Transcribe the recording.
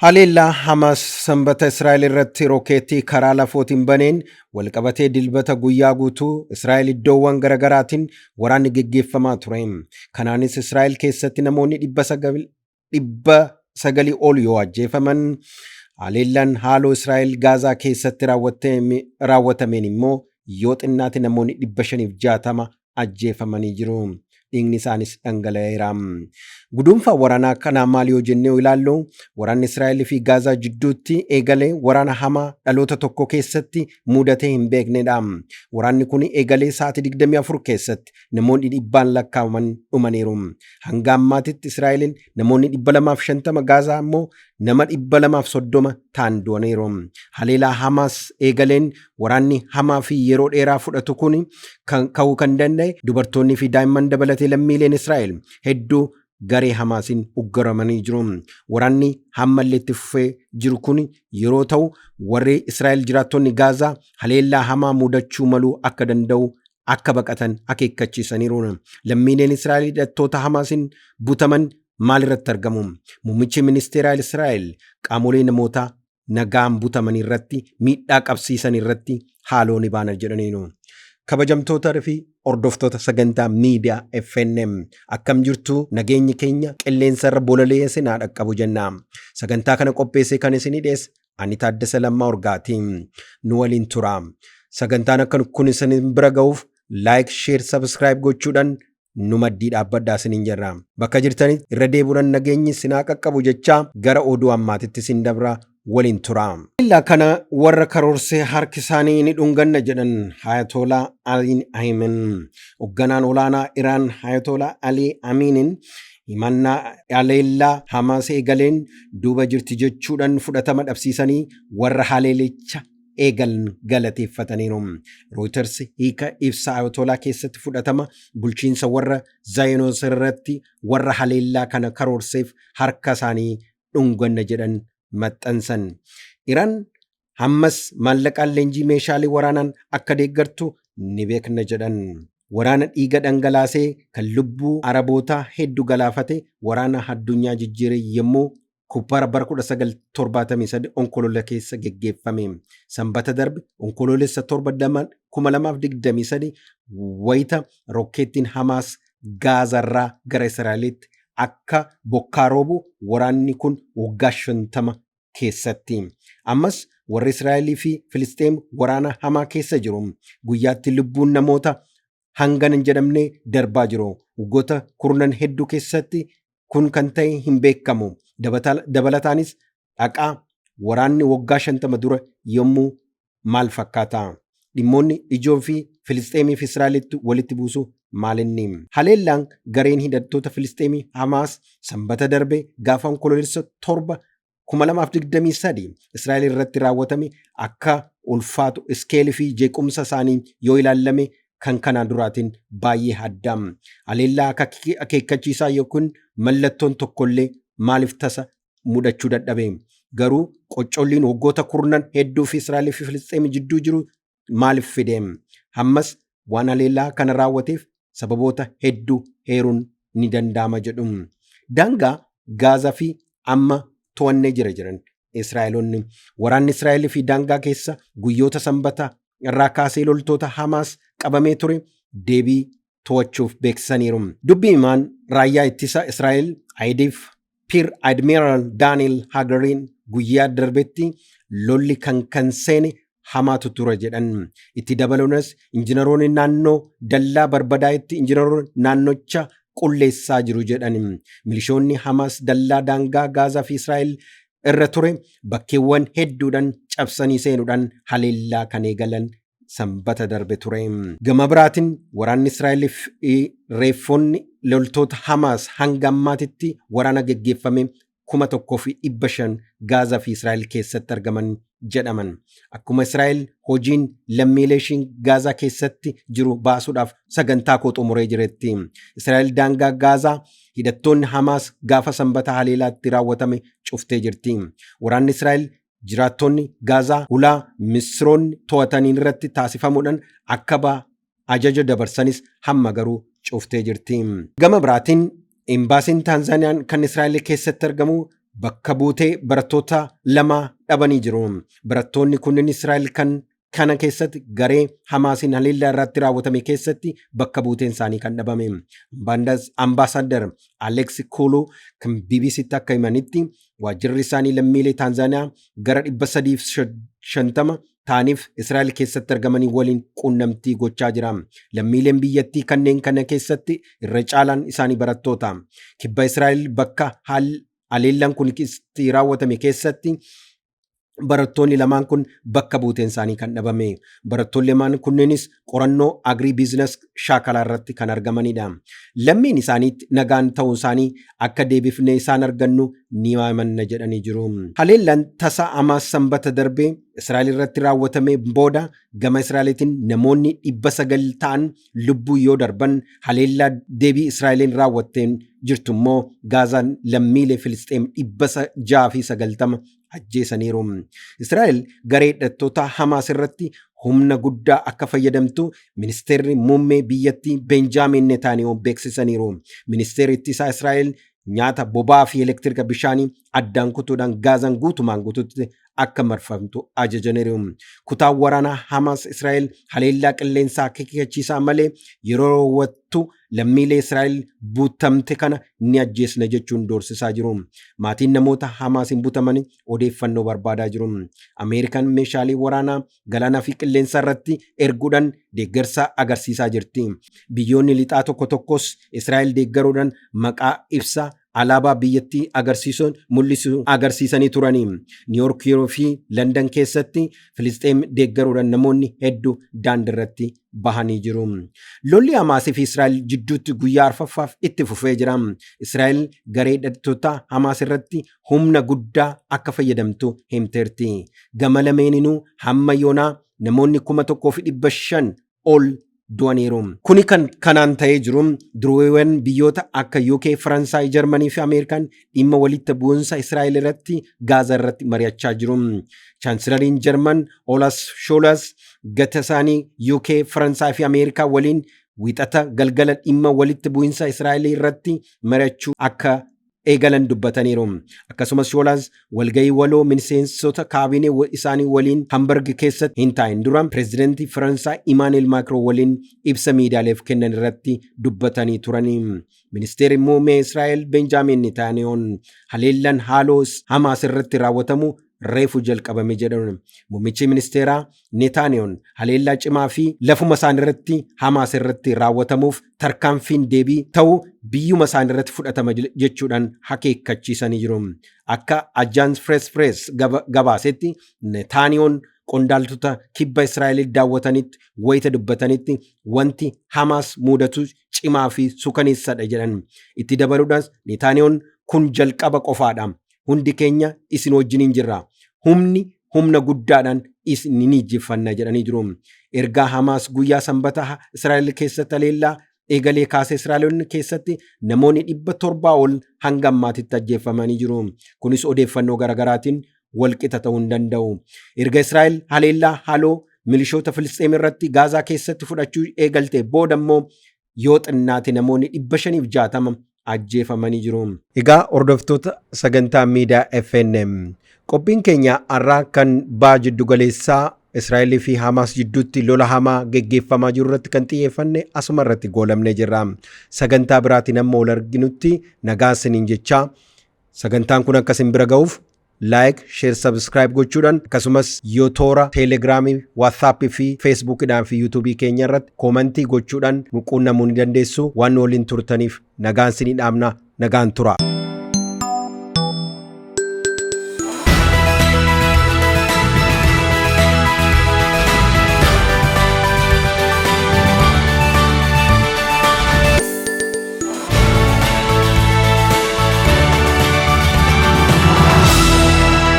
Haleellaa Hamaas Sanbata Israa'el irratti rookeettii karaa lafootiin baneen walqabatee Dilbata guyyaa guutuu Israa'el iddoowwan garaagaraatiin waraanni geggeeffamaa ture. Kanaanis Israa'el keessatti namoonni 900 ol yoo ajjeefaman, haleellaan haaloo Israa'el Gaazaa keessatti raawwatameen immoo yoo xinnaate namoonni 560 ajjeefamanii jiru. Dhiigni isaanis dhangala'eera. Guduunfaa waraanaa kanaa maal yoo jennee ilaallu, waraanni Israa'el fi Gaazaa jidduutti eegalee waraana hamaa dhaloota tokko keessatti mudatee hin beeknedha. Waraanni kun eegalee sa'aatii 24 keessatti namoonni dhibbaan lakkaa'aman dhumaniiru. Hanga ammaatitti Israa'eliin namoonni 250, Gaazaa immoo nama 230 ta'an du'aniiru. Haleelaa Hamaas eegaleen waraanni hamaa fi yeroo dheeraa fudhatu kun kan ka'uu kan danda'e dubartoonnii fi daa'imman dabalatee lammiileen Israa'el hedduu garee Hamaasiin ugguramanii jiru. Waraanni hammallee itti fufee jiru kun yeroo ta'u, warri Israa'el jiraattonni Gaazaa haleellaa hamaa mudachuu maluu akka danda'u akka baqatan akeekkachiisaniiru. Lammiileen Israa'el hidhattoota Hamaasiin butaman maal irratti argamu? Muummichi ministeeraa Israa'el qaamolee namoota nagaan butaman irratti miidhaa qabsiisan irratti haaloo ni baana jedhaniiru. Kabajamtoota fi hordoftoota sagantaa miidiyaa FNM, akkam jirtu? Nageenyi keenya qilleensa irra bololi'ee isin haa dhaqqabu jenna. Sagantaa kana qopheessee kan isinii dhiyeesse ani Taaddasa Lammaa Orgaati. Nu waliin tura. Sagantaan akka kun isin bira ga'uuf like, share, subscribe gochuudhaan nu maddii dhaabbadhaa isiniin jirra. Bakka jirtanitti irra deebi'uudhaan nageenyi isin haa qaqqabu jechaa gara oduu ammaatitti isin dabra, waliin tura. Haleellaa kana warra karoorsee harki isaanii ni dhunganna jedhan Ayatollah Ali Ayimin. Hoogganaan olaanaa Iraan Ayatollah Ali Aminiin himannaa haleellaa Hamaas eegaleen duuba jirti jechuudhaan fudhatama dhabsiisanii warra haleelicha eegalan galateeffataniiru. Reuters hiika ibsa Ayatollah keessatti fudhatama bulchiinsa warra Zayinoos irratti warra haleellaa kana karoorseef harka isaanii dhunganna jedhan maxxansan. Iraan hammas maallaqaan, leenjii, meeshaalee waraanaan akka deeggartu ni beekna jedhan. Waraana dhiiga dhangalaasee kan lubbuu Arabootaa hedduu galaafate, waraana addunyaa jijjiire yommuu Kippur bara 1973 Onkolola keessa geggeeffame. Sanbata darbe Onkoloolessa 7, 2023 wayita rokkeettiin Hamaas Gaazarraa gara Israa'elitti akka bokkaa roobu, waraanni kun waggaa 50 keessatti. Ammas warri Israa'elii fi Filisxeem waraana hamaa keessa jiru. Guyyaatti lubbuun namoota hangana hin jedhamne darbaa jiru. Waggoota kurnan hedduu keessatti kun kan ta'e hin beekamu. Dabalataanis dhaqaa waraanni waggaa 50 dura yommuu maal fakkaata? Dhimmoonni ijoo fi Filisxeemii fi Israa'elitti walitti buusu maalinni? Haleellaan gareen hidhattoota Filisxeemii Hamaas Sanbata darbe gaafa Onkoloolessa 7, 2023 Israa'el irratti raawwatame akka ulfaatu, iskeelii fi jeequmsa isaanii yoo ilaalame kan kanaan duraatiin baay'ee adda. Haleellaa akka akeekkachiisaa yookiin mallattoon tokkollee maaliif tasa mudachuu dadhabe? Garuu qoccolliin waggoota kurnan hedduu fi Israa'el fi Filisxeem jidduu jiru maaliif fide? Hammas waan haleellaa kana raawwateef sababoota hedduu heeruun ni danda'ama jedhu. Daangaa Gaazaa fi amma to'annee jira jiran Israa'eloonni. Waraanni Israa'el fi daangaa keessa guyyoota Sanbata irraa kaasee loltoota Hamaas qabamee ture deebii to'achuuf beeksisaniiru. Dubbii himaan raayyaa ittisa Israa'el IDF Rear Admiral Daniel Hagariin guyyaa darbetti lolli kan seene hamaatu ture jedhan. Itti dabaluunis injiinaroonni naannoo dallaa barbadaa'etti injiinaroonni naannocha qulleessaa jiru jedhan. Milishoonni Hamaas dallaa daangaa Gaazaa fi Israa'el irra ture bakkeewwan hedduudhaan cabsanii seenuudhaan haleellaa kan eegalan Sanbata darbe ture. Gama biraatiin waraanni Israa'el fi reeffoonni loltoota Hamaas hanga ammaatitti waraana geggeeffame 1500 Gaazaa fi Israa'el keessatti argaman jedhaman. Akkuma Israa'el hojiin lammiilee ishiin Gaazaa keessatti jiru baasuudhaaf sagantaa koo xumuree jiretti. Israa'el daangaa Gaazaa hidhattoonni Hamaas gaafa Sanbata haleelaatti raawwatame cuftee jirti. Waraanni Israa'el jiraattonni Gaazaa hulaa Misroonni to'ataniin irratti taasifamuudhaan akka ba'a ajaja dabarsanis hamma garuu cuftee jirti. Gama biraatiin imbaasiin Taanzaaniyaan kan Israa'el keessatti argamu Bakka buutee barattoota lama dhabanii jiru. Barattoonni kunneen Israa'el kan kana keessatti garee Hamaasiin haleellaa irratti raawwatame keessatti bakka buuteen isaanii kan dhabame. Ambaasaadar Alex Kulu kan BBCtti akka himanitti, waajjirri isaanii lammiilee Taanzaaniyaa gara 350 ta'aniif Israa'el keessatti argamanii waliin quunnamtii gochaa jira. Lammiileen biyyattii kanneen kana keessatti irra caalaan isaanii barattoota. Kibba Israa'el bakka haleellaan kun itti raawwatame keessatti barattoonni lamaan kun bakka buuteen isaanii kan dhabame. Barattoonni lamaan kunneenis qorannoo agri business shaakalaa irratti kan argamanidha. Lammiin isaaniitti nagaan ta'uu isaanii akka deebifnee isaan argannu ni amanna jedhanii jiru. Haleellaan tasa Hamaas Sanbata darbee Israa'el irratti raawwatame booda gama Israa'eliitiin namoonni 900 ta'an lubbuu yoo darban, haleellaa deebii Israa'eliin raawwatteen jirtu immoo Gaazaan lammiilee Filisxeem 690 ajjeesaniiru. Israa'el garee hidhattoota Hamaas irratti humna guddaa akka fayyadamtu ministeerri muummee biyyattii Benjaamin Netanyahu beeksisaniiru. Ministeerri ittisaa Israa'el nyaata, boba'aa fi elektirika bishaanii addaan kutuudhaan Gaazaan guutumaan guututti akka marfamtu ajajaniiru. Kutaan waraanaa Hamaas Israa'el haleellaa qilleensaa akeekkachiisaa malee yeroo raawwattu lammiilee Israa'el butamte kana ni ajjeesna jechuun doorsisaa jiru. Maatiin namoota Hamaasiin butaman odeeffannoo barbaadaa jiru. Ameerikaan meeshaalee waraanaa galaanaa fi qilleensa irratti erguudhaan deeggarsa agarsiisaa jirti. Biyyoonni lixaa tokko tokkos Israa'el deeggaruudhaan maqaa ibsa alaabaa biyyattii agarsiisuun mul'isu agarsiisanii turanii. Niiyork fi Landan keessatti Filisxeem deeggaruudhaan namoonni hedduu daandii irratti bahanii jiru. Lolli Hamaasii fi Israa'el jidduutti guyyaa arfaffaaf itti fufee jira. Israa'el garee hidhattoota Hamaas irratti humna guddaa akka fayyadamtu himteerti. Gama lameeninuu hamma yoonaa namoonni 1500 ol du'aniiru. Kuni kan kanaan ta'ee jiru dureewwan biyyoota akka UK, Faransaay, Jarmanii fi Ameerikaan dhimma walitti bu'insa Israa'el irratti Gaazaa irratti mari'achaa jiru. Chaansilariin Jarman Olaf Scholz gata isaanii UK, Faransaay fi Ameerikaa waliin Wixata galgala dhimma walitti bu'insa Israa'el irratti mari'achuu akka eegalan dubbataniiru. Akkasumas Scholz walgahii waloo miseensota kaabinee isaanii waliin Hamburg keessatti hin taa'in dura pireezidantii Faransaay Imaanuel Maakroon waliin ibsa miidiyaaleef kennan irratti dubbatanii turani. Ministeerri muummee Israa'el Benjaamin Netanyahuun haleellaan haaloo Hamaas irratti raawwatamu reefu jalqabame jedhan. Muummichi ministeeraa Netanyahuun haleellaa cimaa fi lafuma isaan irratti Hamaas irratti raawwatamuuf tarkaanfiin deebii ta'u biyyuma isaan irratti fudhatama jechuudhaan akeekkachiisanii jiru. Akka Agence France Presse gabaasetti, Netanyahuun qondaaltota kibba Israa'el daawwatanitti wayita dubbatanitti wanti Hamaas mudatu cimaa fi sukaneessadha jedhan. Itti dabaluudhaan Netanyahuun kun jalqaba qofaadha. Hundi keenya isin wajjiniin jirra. Humni humna guddaadhaan isin ni injifanna jedhanii jiru. Ergaa Hamaas guyyaa Sanbataa Israa'el keessatti haleellaa eegalee kaasee Israa'eloonni keessatti namoonni 700 ol hanga ammaatitti ajjeefamanii jiru. Kunis odeeffannoo garaagaraatiin walqixa ta'uu hin danda'u. Erga Israa'el haleellaa haaloo milishoota Filisxeem irratti Gaazaa keessatti fudhachuu eegalte booda immoo yoo xinnaate namoonni 560 ajjeefamanii jiru. Egaa hordoftoota sagantaa miidiyaa FNM, qophiin keenya har'aa kan ba'a jiddugaleessaa Israa'elii fi Hamaas jidduutti lola hamaa geggeeffamaa jiru irratti kan xiyyeeffanne asuma irratti goolamnee jirra. Sagantaa biraatiin amma ol arginutti nagaa isiniin jechaa, sagantaan kun akka isin bira ga'uuf like, share, subscribe gochuudhaan, akkasumas yoo toora Teelegiraamii, Waatsaappii fi Feesbuukidhaan fi Yuutuubii keenya irratti koomantii gochuudhaan nu quunnamuu ni dandeessu. Waan nu waliin turtaniif nagaan isinii dhaamna, nagaan tura.